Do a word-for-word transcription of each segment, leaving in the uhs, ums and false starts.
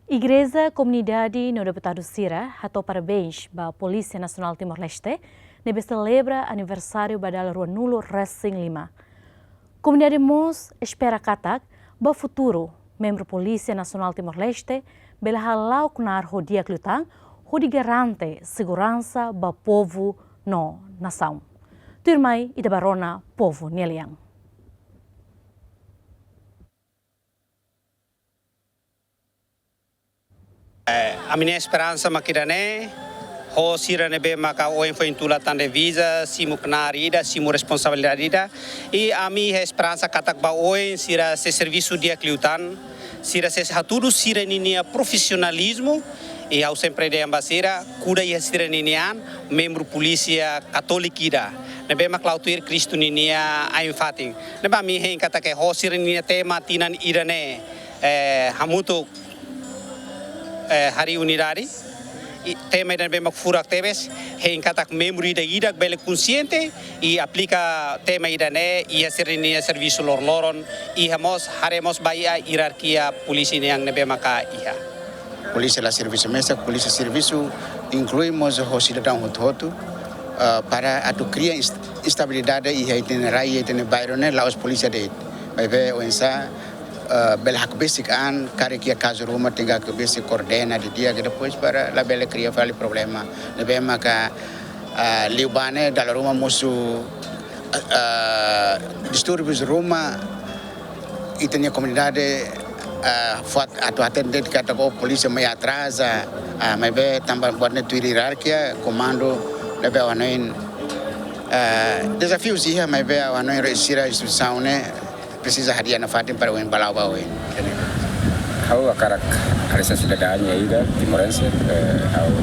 Igreja, komunidade no deputadu sira hato'o parabéns ba Polísia Nasionál Timor-Leste ne'ebé selebra aniversáriu ba dala ruanulu resin lima. Komunidade mós espera katak ba futuru membru Polísia Nasionál Timor-Leste bele hala'o knaar ho di'ak liután hodi garante seguransa ba povu no nasaun. Tuirmai ita bá rona povu nia lian. Eh, ami-nia esperansa mak ida-ne'e, ho sira ne'ebé maka ohin foin tula tan deviza, simu knaar ida, simu responsabilidade ida. I ami iha esperansa katak ba oin sira sei servisu di'ak liután, sira sei hatudu sira ninia profisionalizmu, i ha'u sempre dehan ba sira, kuda iha sira ninia an, membru polísia katólika ida ne'ebé mak la'o tuir Kristu ninia ain-fatin. Ne'ebé ami hein katak ho sira ninia tema tinan ida-ne'e, eh, hamutuk, eh, harii unidade. I tema ida ne'ebé mak furak tebes, hein katak membru ida-idak bele konsiente i aplika tema ida-ne'e iha sira ninia servisu loroloron, iha mós, haree mós ba iha ierarkia polísia nian ne'ebé maka iha. Polísia la servisu mesak, polísia servisu inklui mós ho sidadaun hotu-hotu, eh, para atu kria est-, estabilidade iha ita-nia rai, ita-nia bairru ne'e, la'ós polísia de'it. Maibé oinsá, eh, bele hakbesik an, karik iha kazu ruma tenke hakbesik, koordena didi'ak, i depois para labele kria fali problema. Ne'ebé maka, eh, liubá ne'e dala ruma mosu, eh, distúrbius ruma, ita-nia komunidade, eh, fó atu hatene de'it katak polísia mai atraza, ah, maibé tanba buat ne'e tuir ierarkia, komandu, ne'ebé ha'u hanoin, eh, dezafiu sira iha, maibé ha'u hanoin sira instituisaun ne'e presiza hadi'a nafatin para oin bá la'o ba oin. Ha'u hakarak halo saida, sidadaun ida timorense, eh, ha'u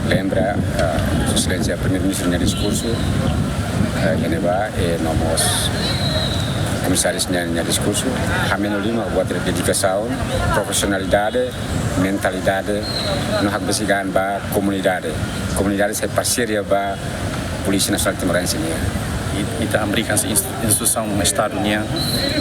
lembra, eh, Sua Exelénsia Primeiru-Ministru nia diskursu, eh, iha ne'ebá, eh, no mós Komisáriu nia, nia diskursu, hameno liman buat dedikasaun, profisionalidade, mentalidade, no hakbesik an ba komunidade. Komunidade sai parseria ba Polísia Nasionál Timorense nian. I-, ita hamriik hanesan ins-, instituisaun Estadu nian,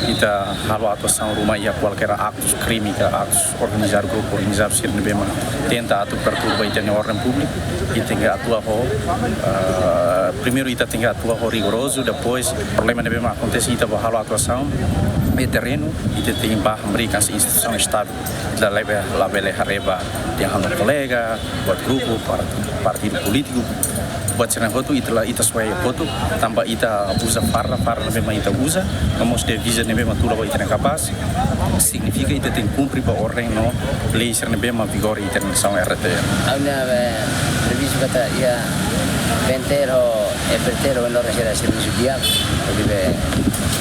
ita halo atuasaun ruma iha kualkér aktus krime ka aktus organizadu, grupu organizadu sira ne'ebé mak tenta atu perturba ita-nia orden públiku, ita tenke atua ho, eh, primeiru ita tenke atua ho rigorozu, depois problema ne'ebé mak akontese ita bá halo atuasaun iha terrenu, ita tenke bá hamriik hanesan instituisaun Estadu. Ita labele, labele haree ba tiha ha'u-nia kolega, buat grupu, par-, partidu polítiku, buat sira-ne'e hotu, ita la, ita soe hotu, tanba ita uza farda, farda ne'ebé mak ita uza, no mós deviza ne'ebé mak tula ba ita-nia kapás, signifika ita tenke kumpre ba orden no lei sira ne'ebé mak vigora iha ita-nia nasaun R T L. Ha'u-nia, eh, previstu katak iha Bentel ho Epertel ho Nor sira servisu di'ak, hodi be,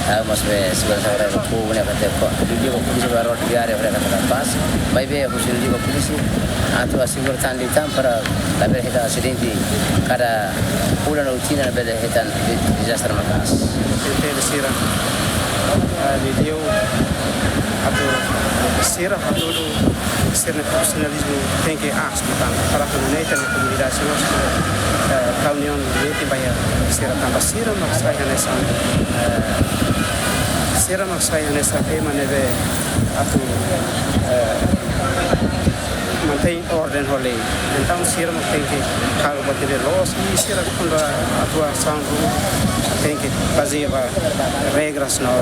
ha'u mós be seguransa ba povu ne'e katak ko, liuliu ba polísia ba rodoviária ba katak kapás, maibé husi liuliu ba polísia atu asegura tan liután para labele hetan asidente kada fulan ou tinan bele hetan de-, dezastre maka'as. Epertel sira, ah, liuliu atu sira hatudu sira-nia profisionalizmu tenke aas liután. Para atu nune'e ita-nia komunidade sira, eh, kaunion ne'e tenke ba iha sira tanba sira mak sai hanesan, eh, sira mak sai hanesan ema ne'ebé atu, eh, mantein orden ho lei. Entaun sira mak tenke halo buat ne'ebé loos i sira kuandu atuasaun ruma tenke bazeia ba regras no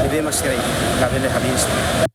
ne'ebé mak sira labele hadi'a.